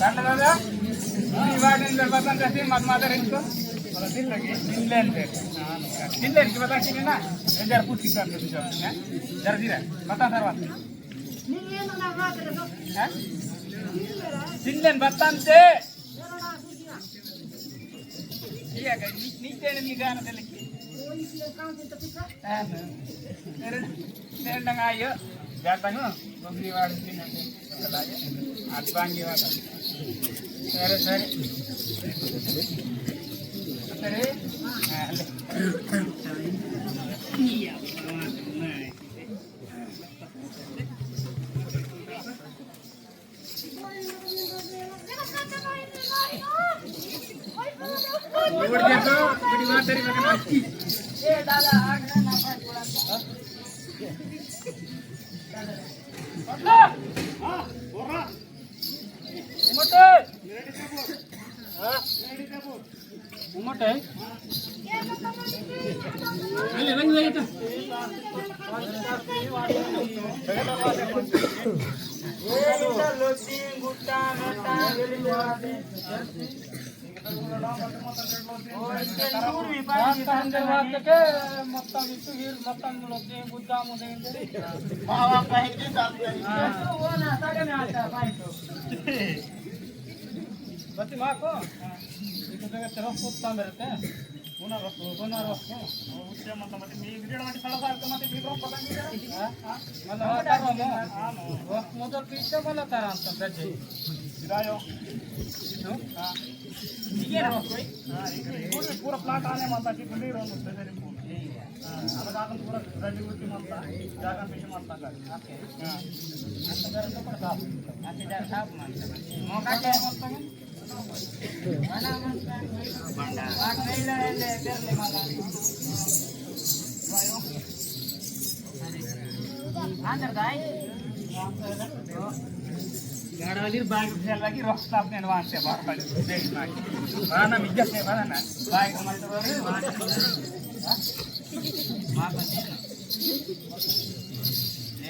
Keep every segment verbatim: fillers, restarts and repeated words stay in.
दादा, इवाड़ बतन जैसे मत माता रेंको। तिनलेन पे। तिनलेन की बता किने ना? जरा पूछ की कर दे तुझे, हैं? जरा धीरे, बता सर बात। हैं? तिनलेन बतन ते। ठीक है, नी-, नीचे ने मी गाना दे लिखी। हाँ, ना। तेरे, तेरे नंगा आयो। जाता हूँ, बकरी वाड़ से ना। आज बांगी वाला। अरे, सर। अरे, हाँ, ले। उमटे। हाँ? उमटे। अले, रंग ले इतना। మొత్తం ఇటు వీరు మొత్తం మొత్తం లొద్ది గుద్దాము. బావా పైకి. बत्ती माको। इको जगह तरफ कुत्ता मेरे ते। पुनः रखो, पुनः रखो। उससे मतलब, मतलब, मी वीडियो में खड़ा था, तो मतलब, मी ड्रॉप पता नहीं था। हाँ? हाँ? मतलब, आता रहो, हाँ, हाँ। वो मोटर पीछे वाला तारा अंत बेटे। इधर आओ। हाँ? ठीक है ना? हाँ, एक, एक पूरे, पूरा प्लाट आने माता की खुली रहो, मुझसे तेरे को। हाँ, अलग आकर पूरा रंडी उल्टी मारता, जाकर पीछे मारता कर। ओके। हाँ। अच्छा, जरा तो पड़ता। अच्छा, जरा साफ मारता। मौका क्या मारता है? गाड़ाली बाइक फेल लगी, रस्ता अपने एडवांस से बाहर पड़ी, देख ना। बड़ा ना, मिज्जा से बड़ा ना, बाइक मत करो रे, वहाँ से।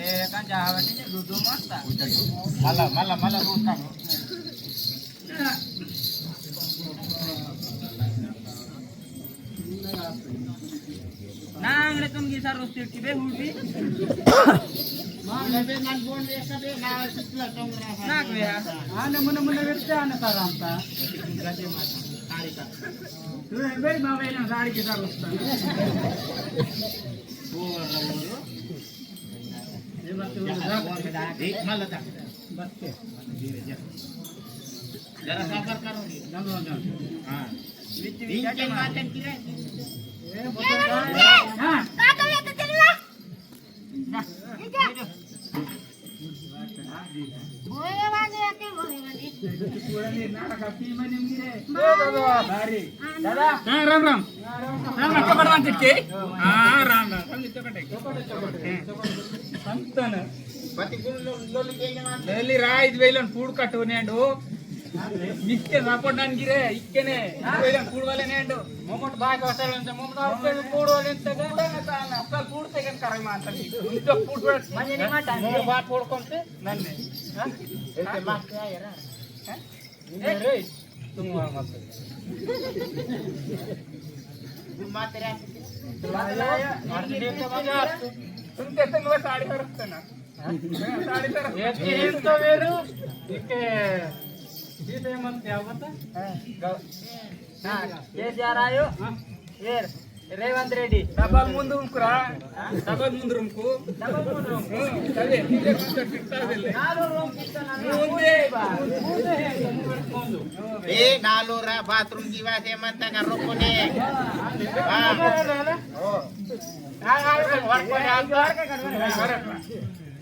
ए, कां जावा नहीं, लूडो मत। मला, मला, मला, लूडो। नांगरे तुम की सर रोस्ते की बे हुडी। मां लेबे नन बोन लेसा बे ना सितला तोंगरा। नाक बे हा। आने मुने मुने वेच्चा आने तारांता। गजे माता, साड़ी का। तू बे मां बे ना साड़ी के सर रोस्ता। बोल रहा हूँ। ये बात तो बोल रहा है। एक मल था। बच्चे। जरा साफर करो। नम लो, नम। हाँ। इनके मातन की रे। ए, बोतल का? हाँ। काटो ये तो चल रहा। ना। ठीक है। बोए वाले आके बोए वाले। पूरा नहीं, ना, काफी मनी गिरे। बारी। दादा। हाँ, राम राम। राम राम, चोकट मान चिटके। हाँ, राम राम। हम चोकट है। संतन। बती कुल लो-, लोली के Zaman. Lolly rise Velan food cut होने अंडो। मिस्के सपोर्ट नन गिरे, इक्केने। वेलन फूड वाले ने अंडो। मोमोट बाय का सर, मोमोट आपके फूड वाले ने तक। फूड वाले ने तक, ना, कल फूड से कन करे मान तक। उनको फूड वाले। मजे नहीं माता। मोमोट बात फूड कौन से? नन्ने। हाँ? इनके मार के आए रहा। हाँ? अरे, तुम वहाँ मत। तुम मात्र तुम कैसे लोग साड़ी में रखते ना? हाँ? साड़ी में रखते। ये तो, ये तो मेरू, इके, ये तो मत क्या बता? हाँ, गा-, हाँ, ये जा रहा है यो? हाँ। ये। रेवंत रेड्डी। डबल मुंदु रुमकुरा। डबल मुंदु रुमकु। डबल मुंदु रुमकु। हम्म, सरे, तुझे कौन सा कितना दे ले? नालो रुम कितना ना? मुंदे। मुंदे। ए, नालो रा बाथरूम की वासे मत का रोको ने। हाँ। हाँ, हाँ, हाँ, हाँ, हाँ।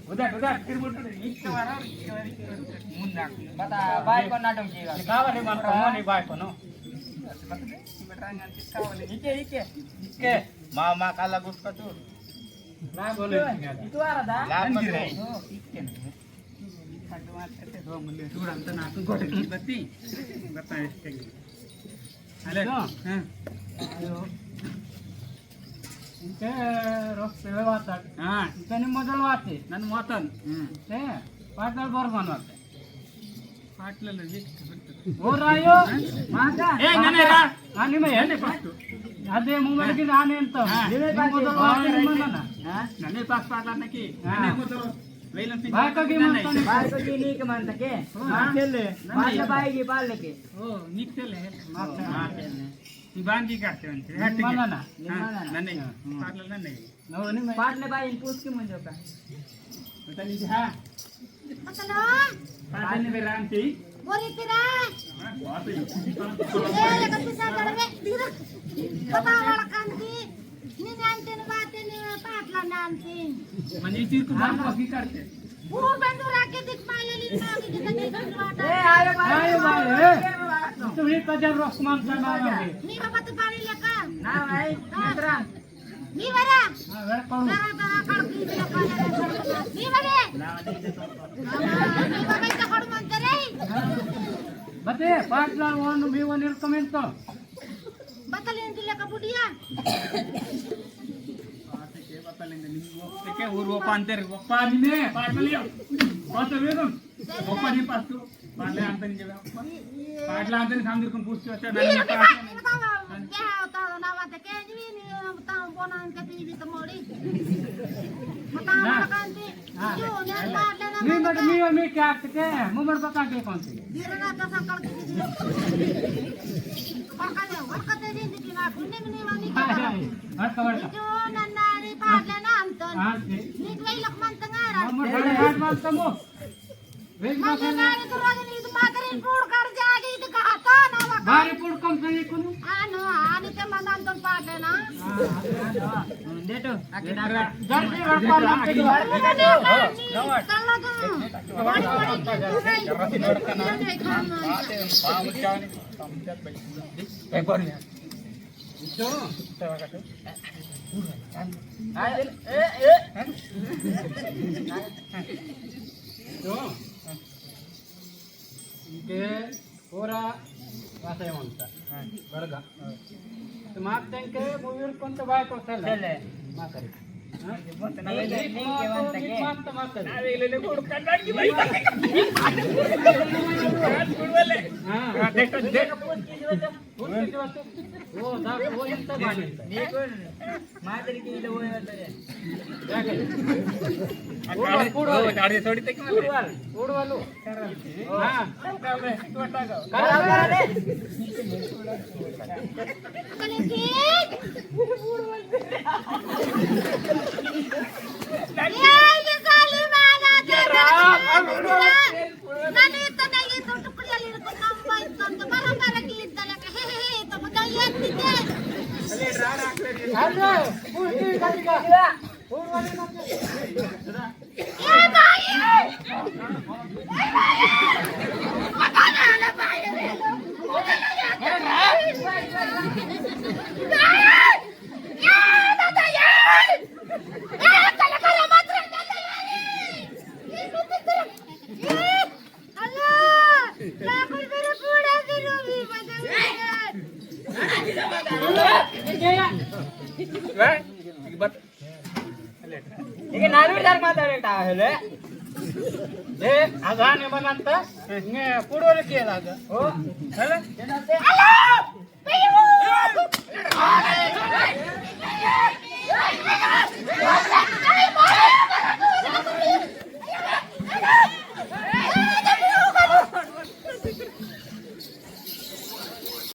उधर, उधर, फिर बोल रहे, इक्के बार और इक्के बार, इक्के बार। मुंदा। बता, बाय को नाटम की बात। कावर रे मन को मोनी बाय को नो। इके, इके। इके। मामा काला गुस्सा तू। ना बोले। इतु आ रहा था। लाभ मत रे। ओ, इके। खड्डो मार करते दो मुल्ले। दूर अंत ना तू गोटे की बत्ती। बता इसके। अले। हाँ। इंके रोक सेवे वाता। हाँ। इंके निम मोदल वाते। नन मोतन। हम्म। ते पाटल बोर बनवाते। पाटल ले जी। ओ रायो। माता। ए, नने रा। आनी में है। नने पाटू। अदे मुंगल की राने तो। हाँ। निम मोदल वाते निम ना। हाँ। नने पास पाटल नकी। हाँ। नने मोदल। वेलन पिन बाय तो की नने। मानता नहीं। बाय तो की नहीं के मानता के? हाँ। मार चले। नने। बाय बाय की बाल लेके। ओ, निकते ले। मारते। मारते ले। निबान की करते हैं। निबान ना। हाँ, निबान ना। नहीं, हाँ। पाटले ना नहीं। नो, नहीं, मैं पाटले बाई इनपुट की मंजो का। पता नहीं, हाँ। पता ना। पाटले ने बेरान थी। बोरी तेरा। हाँ, बात है। ए, ये कब से कर रहे? पता वाला काम थी। नी जानते न बातें, नी पाटला नाम थी। मनी चीज को बात बाकी करते। पूर बंदूरा के दिख माले ली ना, कि कितना दिख माले। ए, आयो भाई, आयो भाई, ए। तू ही तो जब रसमान का नाम है। नी बाबा तो पानी लेकर। ना भाई, हाँ। मित्रा। नी बरा। हाँ, वेलकम। बरा, बरा, कर दी, बरा, बरा। नी बरे। नी बाबा, इतना कौन मानते रे? बते, पाटला वन, मी वन, वेलकम इन तो। बतल इंती लेका बुढ़िया। आते के बतल इंती निम्बो। ते के ऊर वो पांतेर, वो पानी में, पानी में लियो। बात वे तुम। वो पानी पास तू। पाले अंतन के। पाटला अंतन सामने कौन पूछ चुका है? ये मैंने भी पास बात नहीं बताओ। क्या होता है ना, बात के जी नहीं, बताओ, बोना अंत पी भी तो मोड़ी। बताओ, ना। बताओ, हाँ। जो, मैं बात लेना नी, मैं बट तो मी, मी क्या करते हैं? मुमर पका के कौन सी? गिरना तो संकल की चीज़। पका ले, पका दे दी, लेकिन आप उन्हें भी नहीं मानी क्या? हाँ, हाँ, हाँ, कवर का। जो नन्नारी बात लेना हम तो। हाँ, ठीक। निकले लकमान तंगारा। मुमर बात, बात, बात, समो। वेग मम्मी बसेल। गाड़ी तो रोज नींद मातरी फूड कर जागी तो कहा तो ना वका। बारी फूड कम से ही कुनु। आनो, आनी ते मनान तो पाटे ना। हाँ, हाँ, हाँ। देटो, आके डाका। जल्दी रखो, ना के दो। कल्ला तो। बड़ी, बड़ी, बड़ी। एक बार। ए, ए। तो, इनके पूरा वासे मंता। हाँ। बड़गा। हाँ। तो माक तेंके मूवीर कोंता बाय को सेले। सेले। माकरी। हाँ? ये बोलते ना, नीक नहीं, माक, नहीं, नहीं, नीक माक तो माकरी। ना, ले, ले, ले, गुड़ का डाल के भाई। हाथ गुड़ वाले। हाँ। हाँ, देख, देख। वो किसी वस्तु, वो दा-, वो इंता बात इंता। नीक मादर की इल्ल वो इंता है। क्या करे? वो गाड़ी, वो गाड़ी थोड़ी तक उड़वाल, उड़वालो। हाँ। करा, करा दे। ये, ये साली माना दे। ननी तो नहीं तो टुकड़िया लीर को कम बाई तो बराबर की इधर के हे हे हे तो मुझे ये नहीं दे। अरे, पूरी गाड़ी का। पूर्व वाले ना। ए भाई! ए भाई! पता ना ले भाई रे। ए दादा ये! ए चल कर मत रे दादा ये! ये कुछ तेरा ये अल्लाह! क्या कुछ मेरे बूढ़ा भी रो भी बदल गया। ठीक है? ठीक बात। इके नालुर दार माताडे टा हेले। ए, अगाने मनंता, ने पुडोले केलाग। ओ, हेले? हेलो!